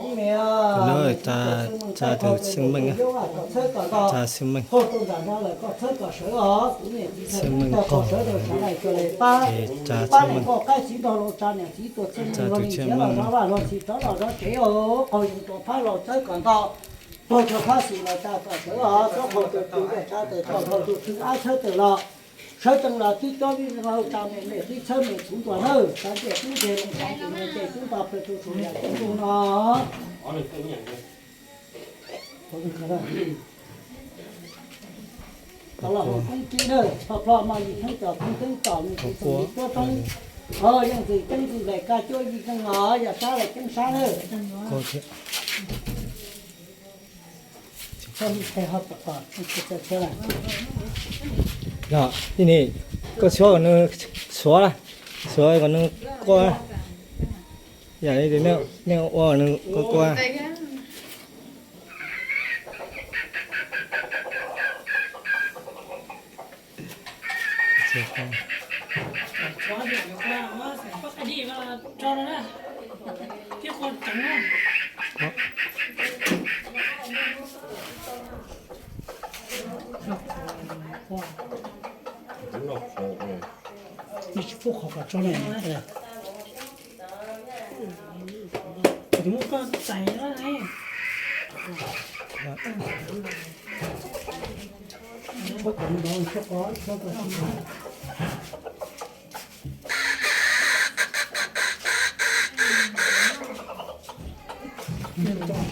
Tus no tsa tus xeeb meej, tsa xeeb meej, xeeb meej qaug, tsa xeeb meej, tsa tus xeeb meej. Sawv tsees los tib cob vij zoo tsa me me qib txhawb me txhuv ntuas nawb, tsa ntiaj tub ntiag zoo tsa ntiaj me ntiaj tub nto plaws rau saum yam teb ntuj no. Tau los mus koob kib nawb, plho plho mos yim theeb tom koob teeb tom nws txiv txoos yim tuab teeb. Yeej ntxwm ceeb ntxwm laim ka cuab yij zeej los yog sab laim ceeb sab nawb. Yog, tij ni, koj xuav kom nws, xuav, xuav kom nws quaj, yam li nej ua kom nws quaj quaj.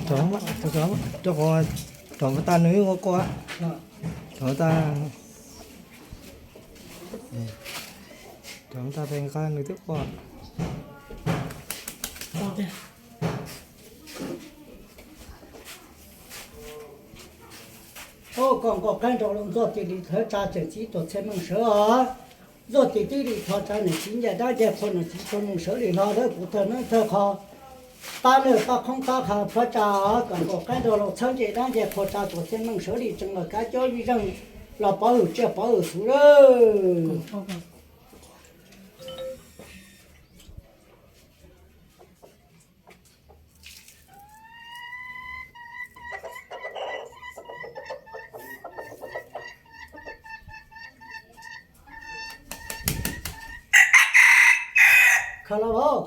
Rov, rov, rov, rov tas nws ib qho quaj, rov tas, rov tas pes nqa nws twb quaj. Koj nkaus qaib nrog loo Ntxuaj cia li thov tsa tseem txiv tuam txhiaj meej sawv os. Ntxuaj cia tib li thov tsa niam txiv ncaim dab ncaig qhua niam txiv txhiaj meej sawv li hlo lawm kuv thawj neeb thawj qho. Pab lawj pab qhoob pab qha pab tsa os, koj nkaus qaib nrog loo txhawb ncaim dab ncaig qhua tsa tuam txhiaj meej sawv li tseem los kav cob yij zeej los pov hwm tsiaj pov hwm txhuv lawm. Khaws los lauj. Sawv los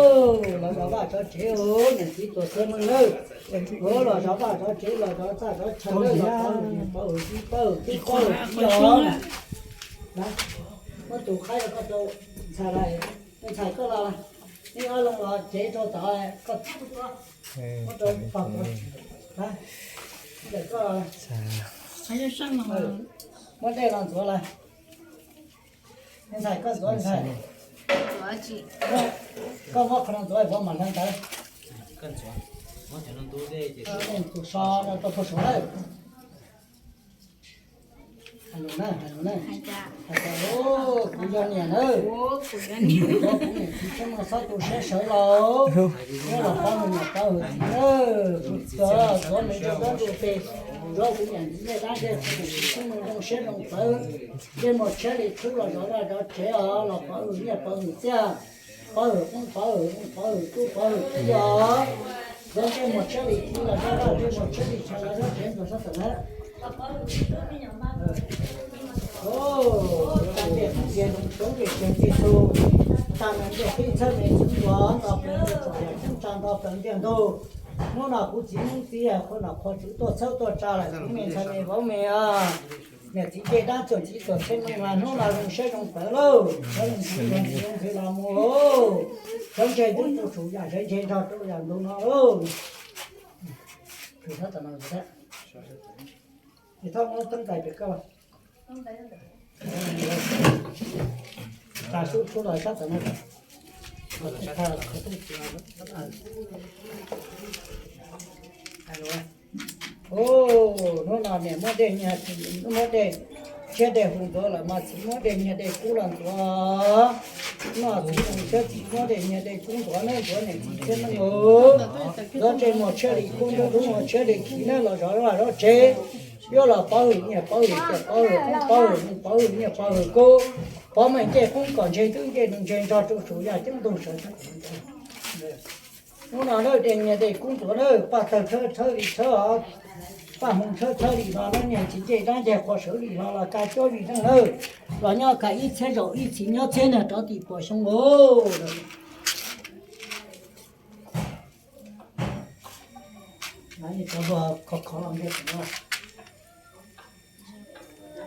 lauj. Los zov vaj zov tsev, niam txiv tuam txhiaj meej lawm. Los zov vaj zov tsev, los zov txaj zov chaw lawm, los pov hwm txhuv, pov hwm txhuv, pov hwm txhuv os. Muab tus qaib rau koj rau ntxhais lawm, ntxhais koj los, neb ob leeg los tsev rau tod, koj muab rau pog koj, ntxhais koj, muab dej los ntxuav lawm. Ntxhais koj ntxuav ntxhais, koj muab qhov no ntxuav, vov mam hlawv ntawd. Tus so no rau puag saud lawm. Hais lus na, hais lus na. Hais tias, kuv yog niam nawb, kuv niam txiv txhiaj meej xob tu siab sawv los, neb los pov hwm niam pov hwm txiv nawb. Kuv txuav txuav me ntsuj dab ntsuj plig, zov kuv niam txiv ncaim dab ncaig qhua niam txiv txhiaj meej zoo siab zoo txawv. Ntsej muag tshiab li txhub los zov vaj zov tsev os, los pov hwm nyiaj pov hwm txiaj, pov hwm qoob pov hwm loo pov hwm tub pov hwm kiv os. Zov ntsej muag tshiab li kiv los zov vaj, ntsej muag tshiab li tshav los zov tsev ntxuav sab tawm na. Tag ntiaj teb tias zoo txhua tus txhua tus, tag ntiaj teb txhawb me txhub ntuas nto plaws ntiaj teb, tsa nto plaws ntiaj ntug. Hnub no kuv txiv Hmoob txiv yawg qhua nom qhua tswv tuaj txhawb tuaj tsa lawm, kuv me ntxhais me vauv me os. Niam txiv ncaim dab txiv tuam txhiaj meej mas hnub no zoo siab zoo txawv lauj, sawv los ntxiv los mus, sawv ntshe twb txhua tsav yam sawv ntshe nrog rau yam ntawd no lauj. Tsis txhob muab teeb tais pem koj, tas sub tsuj los sab tawm no. Hnub no niam muab dej, muab dej, tshiab dej hu ntxuav lawm mas txiv muab dej nyiaj dej kub los ntxuav. Noj txiv neej siab txiv muab dej nyiaj dej kub ntxuav nawb, ntxuav niam txiv thiab neej os. Zov ntsej muag tshiab li kub, ntsej muag tshiab li khiv nawb, los zov vaj zov tsev. Yuav los pov hwm nyiaj pov hwm txiaj pov hwm qoob pov hwm noj pov hwm nyiaj pov hwm kub, pov meej ncej qoob kom ntse twb ncej ntseg ntsog rau saum yaj ceeb ntuj sawv tsees. Hnub no nawb dej nyiaj dej kub ntxuav nawb, paj tawg txhawb txhawb li txhawb os, paj hmoo txhawb txhawb li no nawb, niag txiv ncej dab ncaig qhuav sawv li no los ka cuab vij neej nawb, los nyob ka ib txhiab zaum ib txhis nyob txhiab niag rov tim puas xyoo os. Cov luag khov khov los ntiag no.